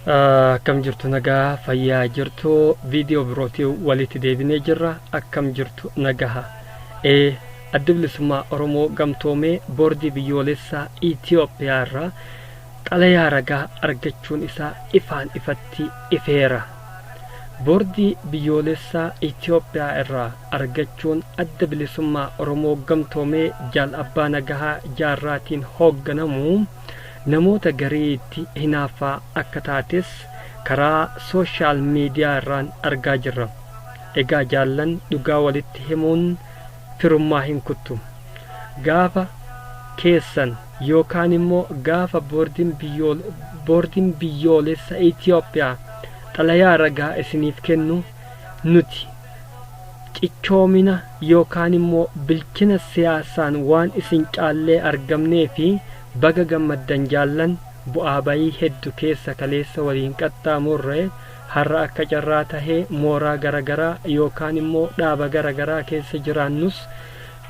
Akkam jirtu, nagaa fayyaa jirtu? Viidiyoo birootii walitti deebinee jirra. Akkam jirtu, nagaha? Adda Bilisummaa Oromoo Gamtoomee Boordii Biyyoolessaa Itiyoophiyaa irraa xalayaa ragaa argachuun isaa ifaan ifatti ifeera. Boordii Biyyoolessaa Itiyoophiyaa irraa argachuun Adda Bilisummaa Oromoo Gamtoomee Jaal Abbaa Nagahaa Jaarraatiin hoogganamu namoota gariitti hinaaffaa akka taates karaa social media irraan argaa jirra. Egaa jaallan, dhugaa walitti himuun firummaa hin kuttu. Gaafa keessan yookaan immoo gaafa Boordiin Biyyoolessa Itiyoophiyaa xalayaa ragaa isiniif kennu, nuti cichoomina yookaan immoo bilchina siyaasaan waan isin caallee argamnee fi baga gammaddan jaallan. Bu'aa bayii heddu keessa kaleessa waliin qaxxaamurre, har'a akka carraa tahee mooraa garagaraa yookaan immoo dhaaba garagaraa keessa jiraannus,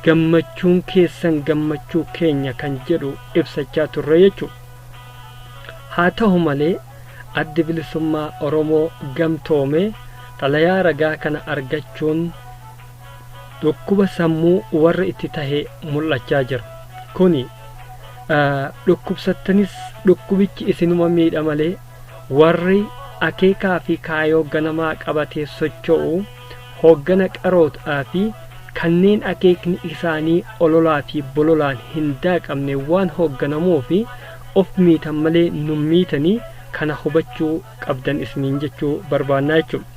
gammachuun keessan gammachuu keenya kan jedhu ibsachaa turre jechuudha. Haa tahu malee, Addi Bilisummaa Oromoo Gamtoome xalayaa ragaa kana argachuun dhukkuba sammuu warri itti tahe mul'achaa jira. Kuni dhukkubsattanis dhukkubichi isinuma miidha malee, warri akeekaa fi kaayoo ganamaa qabatee socho'u, hooggana qarootaa fi kanneen akeekni isaanii ololaa fi bololaan hin daaqamne waan hoogganamuuf, of miitan malee nun miitanii, kana hubachuu qabdan isiniin jechuu barbaannaa jechuudha.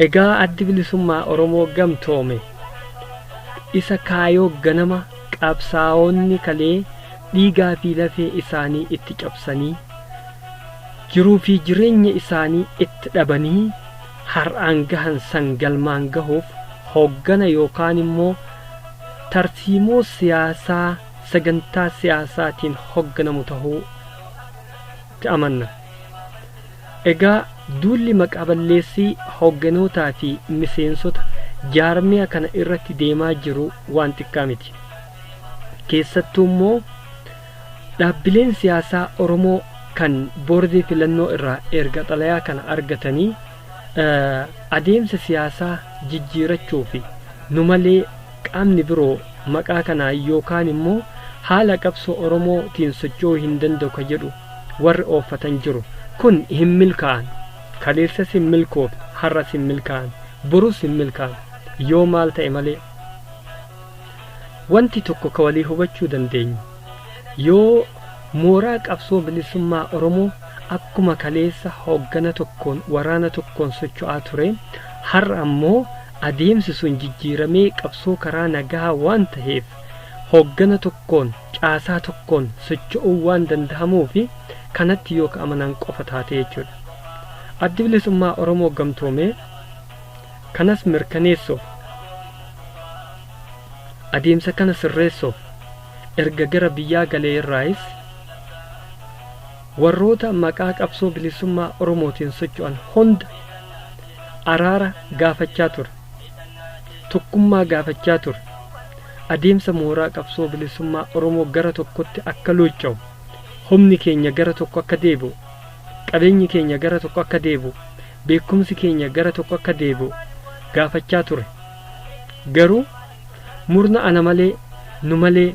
Egaa Addi Bilisummaa Oromoo Gamtoome isa kaayoo ganama qabsaa'onni kalee dhiigaa fi lafee isaanii itti cabsanii, jiruu fi jireenya isaanii itti dhabanii har'aan gahan san galmaan gahuuf hooggana yookaan immoo tarsiimoo siyaasaa sagantaa siyaasaatiin hogganamu tahuu tti amanna. Egaa duulli maqaa balleessii hoogganootaa fi miseensota jaarmiya kana irratti deemaa jiru waan xiqqaa miti. Keessattuu immoo dhaabbileen siyaasaa Oromoo kan boordii filannoo irraa erga xalayaa kana argatanii adeemsa siyaasaa jijjiirachuu fi nu malee qaamni biroo maqaa kanaan yookaan immoo haala qabsoo Oromoo tiin socho'uu hin danda'u ka jedhu warri ooffatan jiru. Kun hin milkaa'an. Kaleessas hin milkoofne, har'as hin milkaa'an, borus hin milkaa'an. Yoo maal ta'e malee. Wanti tokko ka walii hubachuu dandeenyu, yoo mooraa qabsoo bilisummaa Oromoo akkuma kaleessa hooggana tokkoon, waraana tokkoon socho'aa ture, har'a ammoo adeemsi sun jijjiiramee qabsoo karaa nagahaa waan taheef hooggana tokkoon, caasaa tokkoon socho'uun waan dandahamuufi, kanatti yoo ka amanan qofa taate jechuudha. Addi Bilisummaa Oromoo Gamtoomee kanas mirkaneessuuf, adeemsa kana sirreessuuf erga gara biyyaa galee irraayis warroota maqaa qabsoo bilisummaa Oromootiin socho'an hunda araara gaafachaa ture. Tokkummaa gaafachaa ture. Adeemsa mooraa qabsoo bilisummaa Oromoo gara tokkotti akka luucca'u, humni keenya gara tokko akka deebi'u, qabeenyi keenya gara tokko akka deebi'u, beekumsi keenya gara tokko akka deebi'u gaafachaa ture. Garuu murna ana malee, nu malee,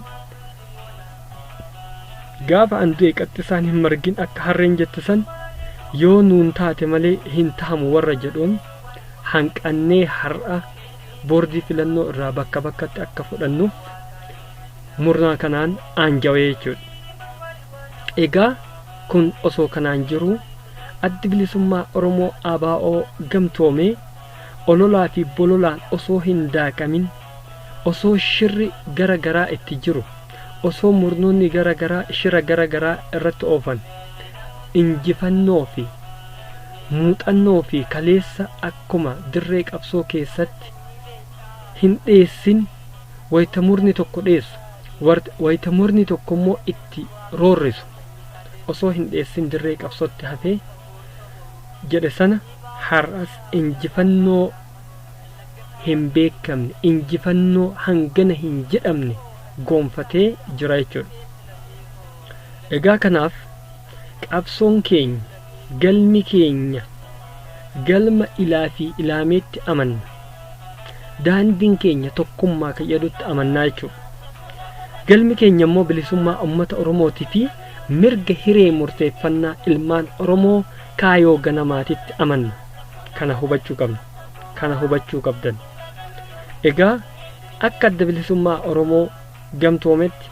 gaafa an du'e qaxxisaan hin margin akka harreen jette san, yoo nuun taate malee hin tahamu warra jedhuun hanqannee, har'a boordii filannoo irraa bakka bakkatti akka fudhannuuf murnaa kanaan aanjawee jechuudha. Egaa kun osoo kanaan jiruu, Addi Bilisummaa Oromoo ABO Gamtoomee ololaa fi bololaan osoo hin daaqamin, osoo shirri gara garaa itti jiru, osoo murnoonni gara garaa shira gara garaa irratti oofan, injifannoo fi muuxannoo fi kaleessa akkuma dirree qabsoo keessatti hin dheessin, wayta murni tokko dheessu, wayta murni tokko immoo itti roorrisu osoo hin dheessin dirree qabsootti hafee jedhe sana, har'as injifannoo hin beekamne, injifannoo hangana hin jedhamne goonfatee jira jechuudha. Egaa kanaaf qabsoon keenya Galmi keenya galma ilaa fi ilaameetti amanna. Daandiin keenya tokkummaa kan jedhutti amannaa jechuudha. Galmi keenya immoo bilisummaa uummata Oromootii fi mirga hiree murteeffannaa ilmaan Oromoo kaayoo ganamaatitti amanna. Kana hubachuu qabna. Kana hubachuu qabdan. Egaa akka Adda Bilisummaa Oromoo gamtoometti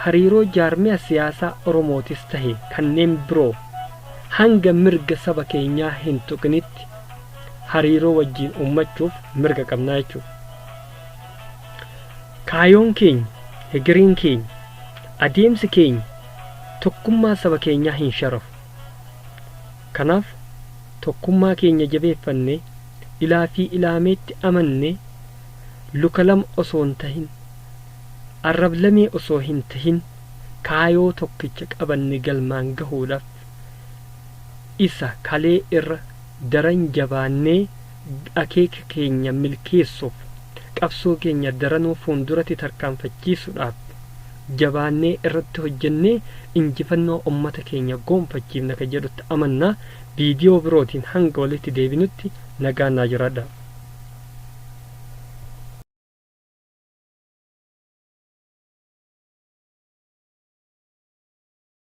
hariiroo jaarmiya siyaasaa Oromootis tahe kanneen biroo hanga mirga saba keenyaa hin tuqinitti hariiroo wajjiin uummachuuf mirga qabnaa jechuudha. Kaayoon keenya, hegereen keenya, adeemsi keenya tokkummaa saba keenyaa hin sharafu. Kanaaf tokkummaa keenya jabeeffannee, ilaa fi ilaameetti amannee, luka lama osoo hin tahin, arrab-lamee osoo hin tahin kaayoo tokkicha qabanne galmaan gahuudhaaf isa kalee irra daran jabaannee akeeka keenya milkeessuuf qabsoo keenya daranuu fuunduratti tarkaanfachiisuudhaaf jabaannee irratti hojjennee injifannoo ummata keenya goonfachiifna ka jedhutti amanna. Viidiyoo birootiin hanga walitti deebinutti nagaan naa jiraadhaa.